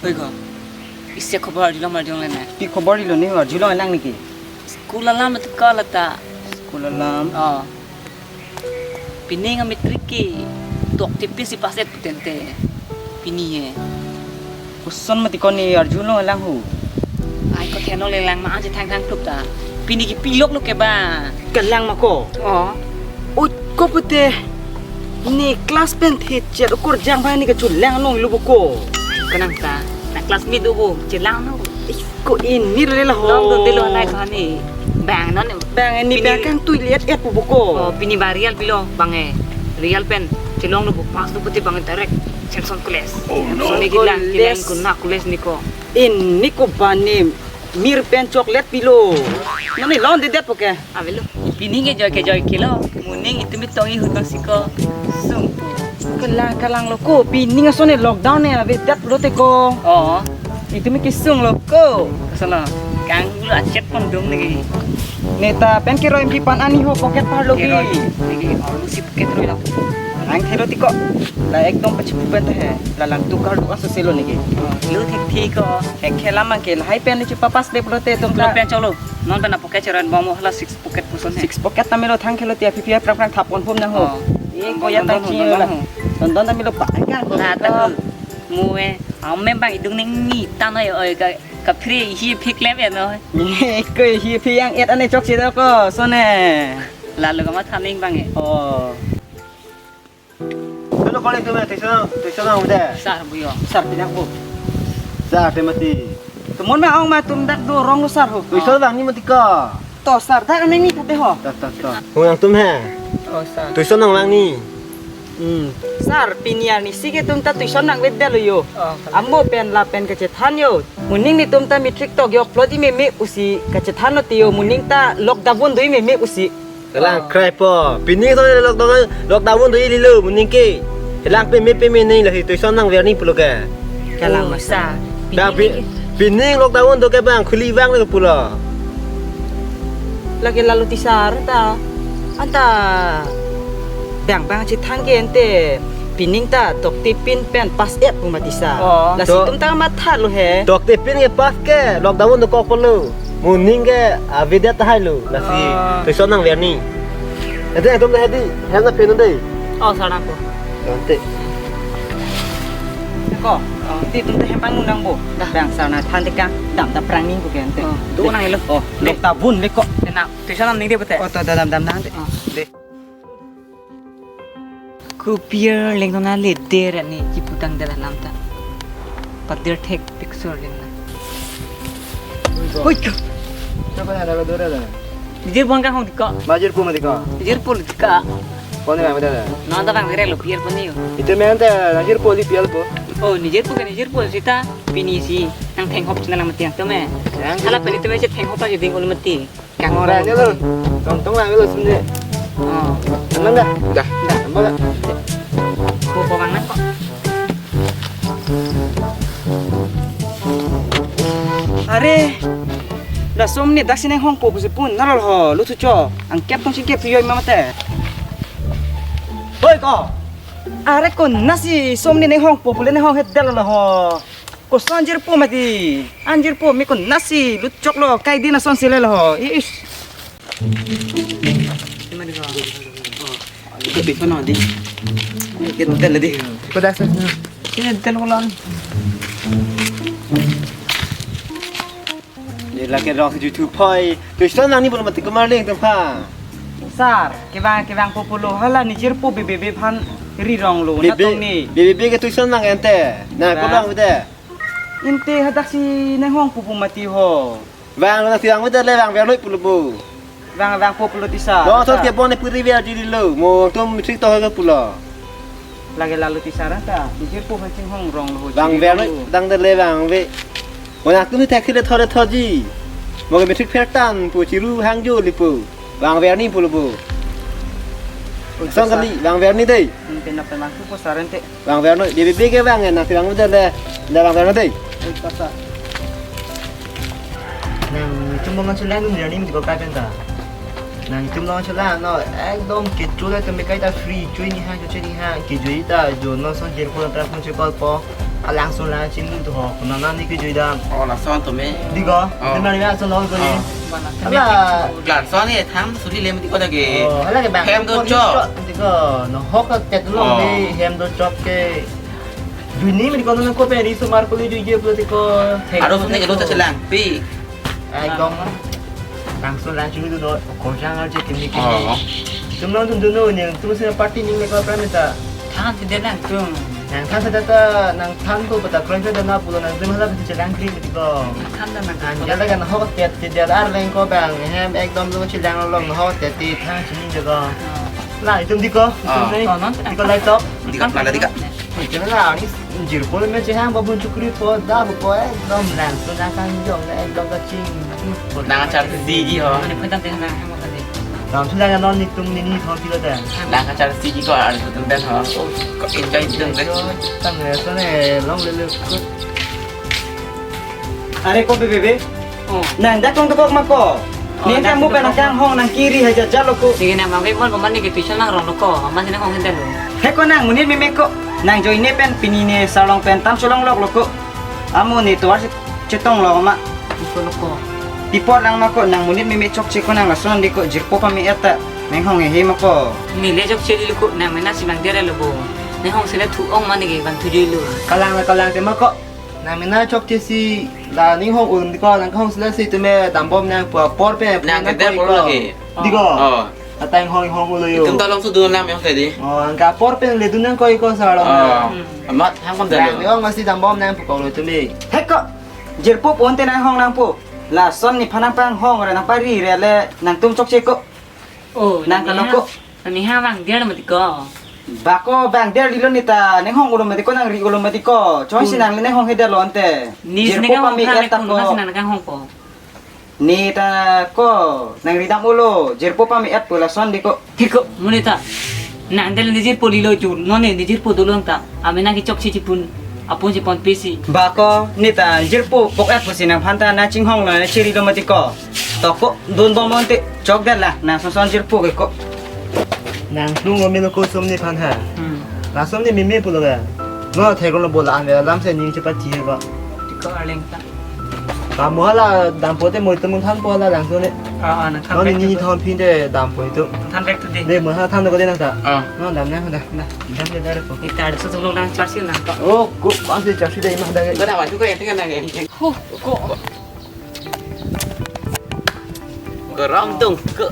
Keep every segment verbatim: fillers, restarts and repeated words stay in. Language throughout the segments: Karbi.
Oi ko, isi khobor arjulong arjulong le na. Pi khobor dilo ne arjulong lang niki? School alam tu kala ta. School alam. Oh. Pini nang matric ke tok tipis si pass-et putente. Pini he. Koson mati ko ne arjulong lang ho. Ai ko theno le lang ma aja thang thang tup ta. Pini ke pilok lo ke ba. Kelang ma ko. Oh. Oi ko pute. Ne class pen the chet okur jang ba ne kechulang nong lo bo ko. Kenang ta. Na classmate do bo chelang no. Ih, ko ini le la ho. Dong dong dilo nai ko ni. Bang non. Bang ini pini bang kang tui liat et pu bo ko. Oh, pini ba real pilo bang e. Real pen chelong lo bo pass lo pute bang direct Samson College. Oh, no. Samson ni kilang kilang College. Ko na college ni ko. Ini ko ba ne mir pen chocolate pilo. Nani lon de det po ke. Avelo. Pini ke joy ke joy kelo. Moning itum itong i hutang si ko sung. Kelang kelang lo ko. Pini ason ne lockdown ne avedet lo te ko. Oh. Itum ke sung lo ko. Sana kang ulo achet pon dong lagi. Neta pen ke roi pi pan ani ho pocket par lo ke. Roi lagi. Alu si pocket roi lo. Ang thelo ti ko. La ekdom pachipu pen te he. La lang tukar duk aso selo ne ke. Oh, lo thek thi ko. Ek khela mang ke lahai pen ni chu papas dep lo te tum lo ta. Pen cholo. Non pen apoke cheran bom hala six pocket puson he. Six pocket ta melo thang khelo tia P P I prang prang thap pon phum na ho. Oh. Ye ko ya tang chi la. Don don ta melo pa ka ko. Na ta ko. Mu e. Am mem bang idung ning ni ta noi oi ka ka phri hi phi klem e no. Ye ko hi phi yang et ane chok si do ko sone. Lalu ka ma thaning bang e. Oh. Tulo kole tume tuition, tuition nang udah. Sar buyo. Sar pinang ko. Sar te mati. Tumon ma ong ma tum dak do rong lo sar ho. Tuition nang ni mati ka. To sar dak nang ni thate ho. Ta ta ta. Hung nang tum he. Oh sar. Tuition nang lang ni. Hmm. Sar pini arni si ke tum ta tuition nang ved dalo yo. Oh. Amo pen lapen kachethan yo. Moning ni tum ta matric tok yok plot i meme pusi kachethan lo tiyo moning ta lockdown do i meme pusi. Kalang krai po. Pini to lockdown, lockdown do ili lo moning ke. Helang peme peme ne lahi tuition nang ver ni pulo ke. Kalang masa. Bang pi-, pini lockdown do ke bang khuli bang le pulo. Lagi lalu tisar ta. Anta bang bang chethan ke ente pining ta tok tipin pen pass-et pu mati sa. Oh. Lasi tum ta matha lo he. Tok tipin ke pass ke lockdown do kok pulo. Moning ke avedet tahai lo, lasi. Ah. Tuition nang ver ni. Ente atum dah di, hem na pen dei. Oh, sana ko. Ente. Ko, oh, ti tum ta hem pang nang bo. Dah. Bang sana than te kang, dam ta prang ning ko ke ente. Oh, tu nang elo. Oh, lockdown le ko. Ena, tuition nang ning de pute. Oh, to dam dam nang de. Oh. De. Kopi arleng nona le der ani kiputang dalam ta. Pader thek picture leng na. Hoi ko. Coba ada lo dora dah. Nijir bon kang hong diko. Majir pu ma diko. Nijir pu diko. Kone ma dada. Nonta bang vere lo pier pon yo. Ite men te najir pu li pier po. Oh, nijir pu ke nijir pu sita pini si nang theng hop china nang mati ang tome. Yang hala pini tome si theng hop aja ding ul mati. Kang ora. Ora aja lo. Tong tong lang lo sini. Oh. Tenang dah. Dah. Dah. Tambah dah. Ko ko bang nang ko. Are. Laso ne dak si nang hongpo pusi pun. Naral ho. Lu thu cho. Angkep tong si kep yoi mama te. Hoi ko. Are ko nasi som ne nang hongpo pule nang hong het dal lo ho. Koson anjir po mati. Anjir po mi ko nasi lut chok lo kai din ason sile lo. Is. Ito bisa na di. Kita tel di. Pada sa. Sini tel ko lang. Ye lake rong si juthu phai. Tuition nang ni pulo mati kumar ling tum pha. Sar, kevang kevang po pulo hala nijir po bebe bebe phan ri rong lo na tong ni. Bebe bebe ke tuition nang ente. Na ko lang udah. Inte hadak si nang hongpo pu mati ho. Vang na si vang udah le vang ver noi pulo bo. Vang vang po pulo tisa. Lo so ke bon puri ver di lo. Mo tum matric to ho pulo. Lage lalu tisa rata. Nijir po phan chinghong rong lo ho. Vang ver noi dang de le vang ve. Mo na tum thek le thore thoji. Mo ke matric fail tan pu chiru hang jo li pu. Vang ver ni pulo bo. Song kali vang ver ni dei. Pen pen pen lang ko saren te. Vang ver noi, bebe bebe ke vang na vang udah le. Dah vang ver noi dei. Oi pasa. Nang itum bongan sulang dum ni ko kai pen ta. Nang itum bongan sulang no ekdom ke chula tum kai ta free chui ni ha chui ni ha ke jui ta jo no son jer ko ta phone call po. Alangsun lang chinglu tu ho, kuna nani ke juidam. Oh, lason tumi. Di ko? Oh. Di mari ason lo ko ni. Oh. Mana Ala. Lason ni thang suli lem di ko lagi. Oh, hala ke bang. Hem dochok. Di ko, no hok ka tet lo Oh. di hem dochok ke. Jui ni mi di ko no ko pe ri sumar ko le jui je pulo di ko. Aro sum ni ke lo ta chelang pi. Ekdom. Langsung lang chulu do, korjang arje kini kini. Oh. Tum nang tum duno ni, tum sini party ni meko pramita. Than si de lang tum. Nang than sa data, nang than ko bata kron sa dana pulo nang tum hala bisa chelang kri mati ko. Than da nang Nang than. Jala kan hok tet ti dia ar leng ko bang, hem ekdom lo chelang lo lo hok tet ti than chini jaga. Oh. La itum di ko. Ah. Itum di. Oh, non, Di ko lai tok. Di ko, nang di ko. Itum la ni jirpo me chehang babun chukri po da bu ko ekdom lang so na kan jong na ekdom ka ching. Nang achar si ji ho. Ani phetan te na hang tadi. Ram sudah ya non nitum nini thon kilo da. Nang achar si ji ko ar tum ben ho. Oh, ko enjoy tum ben. Tang ya so ne long le le. Are ko bebe be. Oh. Nang dak tong tokok ma ko. Oh, Ning dak kamu tong kan tokok. Nang hong nang kiri haja jalo ko. Sige na mangke mon pemani ke tuition nang rong lo ko. Ama sini hong hende lo. He ko nang monit meme ko. Nang join ne pen pini ne sarlong pen tam cholong lok lo ko. Amo ne tuar si chetong lo ma. Iko lo ko. Pipor lang ma ko nang monit meme chokche ko nang lason di ko jirpo pame-et ta. Nang hong he ma ko. Ni le chokche di lo ko nang mena si bang dia lo bo. Nang hong sele thu ong mani ke bang thu jui lo. Kalang la kalang te ma ko. Nang mena chokche si la ning hong un di ko nang hong sila si tume dambom nang pu apor pe Nang nang keder koi polo ko. Lagi. Di ko. Oh. Atang hong hong ulo yo. Itum ta long su dun lam yong tadi. Oh, nang ka apor pe le dun nang koi ko sa lo. Oh. Hmm. Amat hang kon Nang dalo. Yong masi dambom nang pu ko lo tume. Heko. Jirpo pon te nang hong nang pu. Lason ni phanang pang hong ra nang pari re le nang tum chokche ko. Oh, Nang nang kalo ha- ko. Nang ha bang dia mati ko. Bako bang der lilo nita, neng hong ulo mati ko, nang ri ulo mati ko. Choi si Hmm. nang neng hong hede lo ante. Ni Jirpo sini kan pami hong et kan ta ko. Nasi nang kan hong ko. Nita ko, nang ridam ulo, jirpo pami et pula son di ko. Tiko, monita. Nang del ni jirpo lilo jur, non ni jirpo dolong ta. Ame nang ki chokche chipun, apun chipon pisi. Bako, nita, jirpo pok et pusi nang phanta na chinghong lo, na chiri lo mati ko. Toko, dun bom monte, chok det la, nang son son jirpo ke ko. Nang tung lo melo ko som ni phan ha. Hmm. La som ni mimi pulo ga. No thek lo bola an lam se ni chepa chi ko. Tiko arleng ta. Kamu hala dampo te moi temun than po hala langsung ni. Ah, ah, nang than No ni back ni to thon phin de dampo itu. Than back to the. De mo ha than ko de nang ta. Ah. No dam na da. Nah, dam de dar ko. Ni tar so so lang charsi lang ko. Oh, ko kan se charsi de ma da. Ko da wa tu ko ya tengah na. Hu, ko. Geram dong ke.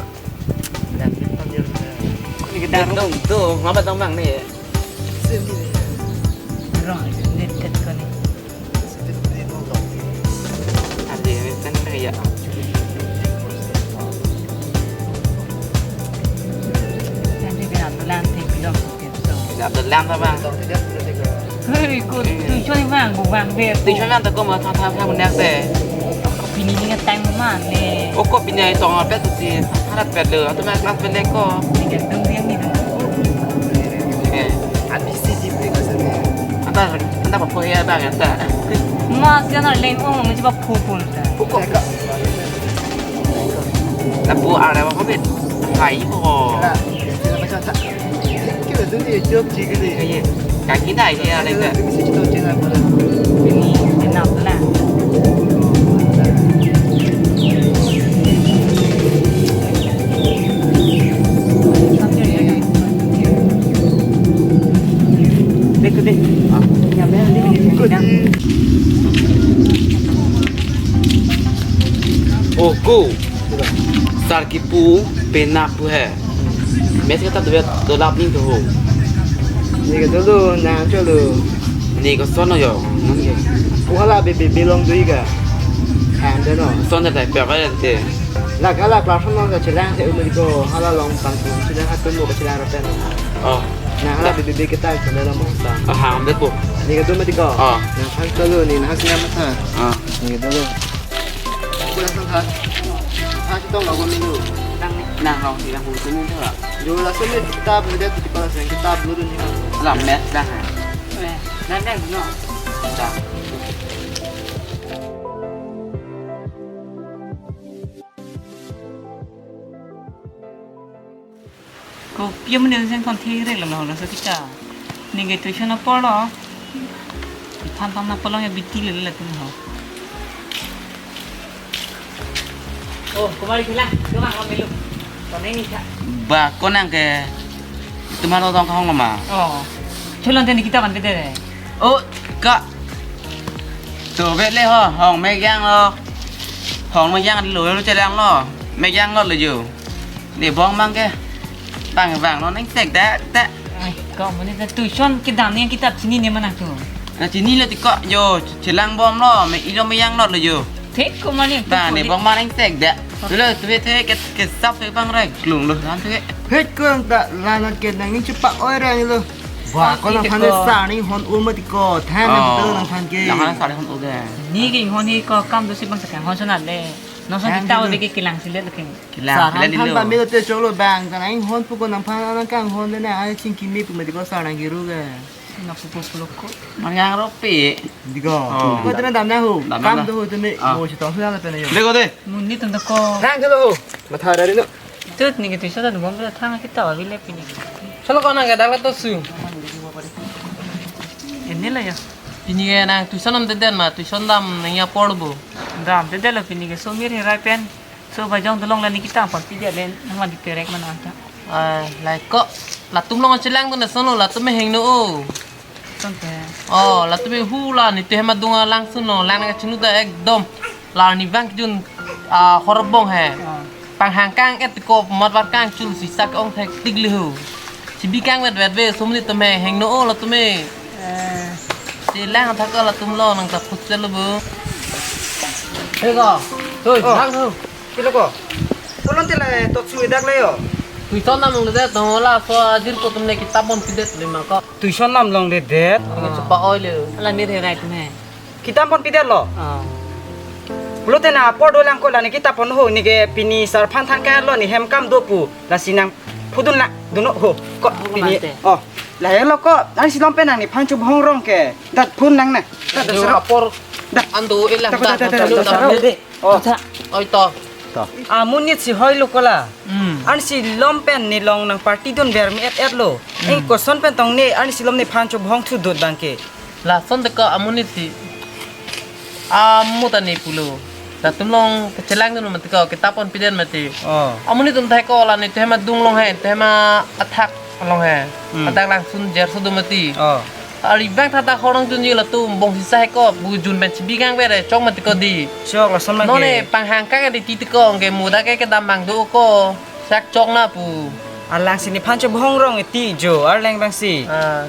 Ini kita dong dong, ngapa dong bang ni? Geram ni tet kani. Ada kan ya. Nanti dia ambulan ti bilang. Dap de lam ta bang. Hei, ko tuition vang bu vang ve. Tuition vang ta ko ma tha tha tha bunak te. Pini ni ngatang ma ne. O ko pini ai tong pet tu si harat pet le. Atu ma class pet le ko. Ni ke tung dia ni. Eh. A B C D pe ka sa ne. Anta anta pa pho ya ta ya ta. Ma sian na leng ong mi ba phu phu ta. Phu ko. Lapu arlo ma ko bit. Hai ko. Kala, kala macam tak. Kala tu dia job je kali. Iya. Kaki dah iya, Kala Alex. Tu mesti cerita macam apa lah. Ini enak tu lah. Dek, dek. Ah, ya, ya, dek. Ikut je. Oh, ko. Sar kipu penap pu he. Mes kata dua dolap ning tu ho. Ni ke dulu nang cholo. Ni ko sono yo. Nang ke. Ko hala be be belong dui ka. Ham de no. Sono dai pe ka te. La ka la class no ka chelang te umri ko hala long pang tu chelang ha tu mo ka chelang rapen. Oh. Na hala be be be kita ko na mo ta. Ah, ham de ko. Ni ke tu mati ko. Ah. Na han ko lo ni na siam ta. Ah. Ni ke dulu. Aku langsung ha. Ha, si tong lagu minggu. Nang, nang, nang, nang, nang, nang, nang. Yo, langsung ni kita beli dia, kita langsung kita beli dulu ni. Lam, net dah. Eh, nang, nang, no. Dah. Kopi amonit seng kon thek rek lo, lo, lo, so kita. Ni ke tuition apor lo. Tampang na polong ya biti lele latum ho. Oh, kumari kila, kumang lo melu. Koneng ni kha. Ba, konang ke. Tumar tong kahong lo ma. Oh. Cholon teni kita kan bete de. Oh, ka. To vet le ho, hong megang lo. Hong megang lo lo chelang lo. Megang lo lo jo. Ne bong mang ke. Bang bang lo neng sek da da. Ai, ko mane da tuition kedam ni kitab chinine ma nangtum. Na chinilo ti ko jo chelang bom lo, me ilo megang lo lo jo. Thik ko mane. Ba ne bong mang neng sek da. Tulo tu the ke ke sap se bang rai klung lo nan tu ke. Het ko ta la na ke nang ni chupa oi rai lo. Ba ko nangphan de sa ni hon u ma ti ko. Than nang to nangphan ke. Nangphan sa ni hon u ke. Ni ke hon hi ko kam do si bang sa kan hon sana le. Nang so kita de ke kilang sile lo ke. Kilang sile lo. Sa han phan ba me lo te cholo bang kan ai hon pu ko nangphan nang kang hon de na ai ching kimi pu ma ti ko sa nang giru ke. Nang pu pu lo ko. Mangang ropi. Di ko. Oh. Ko tena dam na ho. Kam do ho tena mo si tong sila pe na yo. De ko de. Mun ni tum ko. Nang ke lo ho. Matha dari no. Tut ni ke tuition ta bom thang kita wa bile pini. Solo ko nang ke dang la to su. Ini la ya. Pini ke nang tuition nam teden ma tuition dam nang ya por bo. Dam teden lo pini ke somir herai pen. So ba jong dolong la ni kita pon pija len nang mandi perek mana anta. Ah, lai ko latum long chelang tu na sono latum heng no o. Tonte. Oh, latum hula ni te ma dunga lang suno lang na chunu da ekdom. Lar ni bang jun ah horbong he. Ah. Panghang kang et ko mat war kang chul si sak ong thek tigli hu. Chibi kang vet vet ve sumni tum he heng no o latum he. Eh. Si lang thak ko latum lo nang ta phut sel lo bu. He ko. Toi, oh. Lang tu. Pilo ko. Pulon ti la to chu dak le yo. Tuition nam long le det to la so ajir ko tum ne kitab pon pidet le ma ko. Tuition nam long le det. Ngi chupa oi le. Ala mir herai tum he. Kitab pon pidet lo. Ah. Pulote na apor dolang ko la ni kitab pon ho ni ke pini sar phan thang ka lo ni hem kam do pu la si nang phudun la duno ho ko. Oh, pini mante. Oh. La he lo ko nang silom pe nang ni phan chu bhong rong ke. Dat phun nang na. Dat jo sar apor. Dat. Ando elang dat. Dat, dat, dat, dat, dat, dat. Oh. Oi to. To. Amonit si hoi lo ko la. Hmm. An silom pen ni long nang party dun ber mi et et lo. Hmm. Eng koson pen tong ne an silom ni phan chu bhong thu dut bang ke. Lason de ko amonit si. Amu ta ni pulo. Latum long kechelang dun mati ko kitab pon piden mati. Oh. Amonit tum thai ko la ni tema dung long he, tema athak long he. Hmm. Athak lang sun jer so do mati. Oh. Ari bang thata khorong jun ji latum bong si sai ko bu jun pen chibi gang bere chok mati ko di. Chok lason ma ke. None panghang ka di ti ko ke muda ke kedam bang do ko sak chok na pu. Alang si ni phan chu bhong rong ti jo arleng bang si. Ah.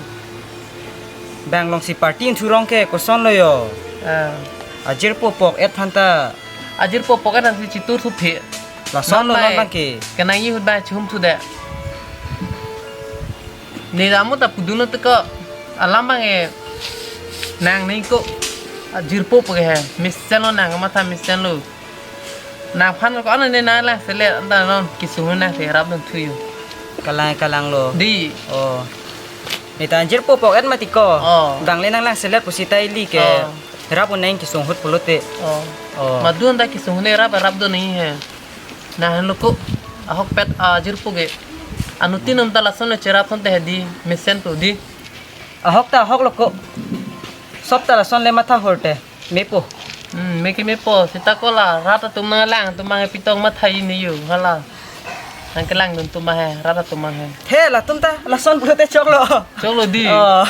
Bang long si party thu rong ke koson lo yo. Ah. Ajir po pok et phan ta. Ajir po pok et phan si chitur thu phe. Lason lo non bang ke. Kenang yi hut bang chum thu de. Ni ramu ta pudun lo teko alam bang e nang neng ko ajir po po ke he mesen lo nang matha mesen lo nang phan ko ano ne nang lang selet anta non kisung nang se rap dun thuyu kalang kalang lo di oh ni ta ajir po po et mati ko oh bang le nang lang selet pusi ta ili ke oh rap un nang kisung hut pulote oh oh madun ta kisung ne rap rap dun ni he. Nah, lo ko ahok pet ajir puge. Anu tinum ta lason le cherap son te hedi mesen tu di. Ahok ta ahok lo ko. Sop ta lason le matha hor te. Mepo. Hmm, meki mepo. Sita ko la rat atum nang lang tum mang pitong matha ini yu hala. Nang kelang dun tum he rat atum mang he. He latum ta lason pulote chok lo. Chok lo di. Oh.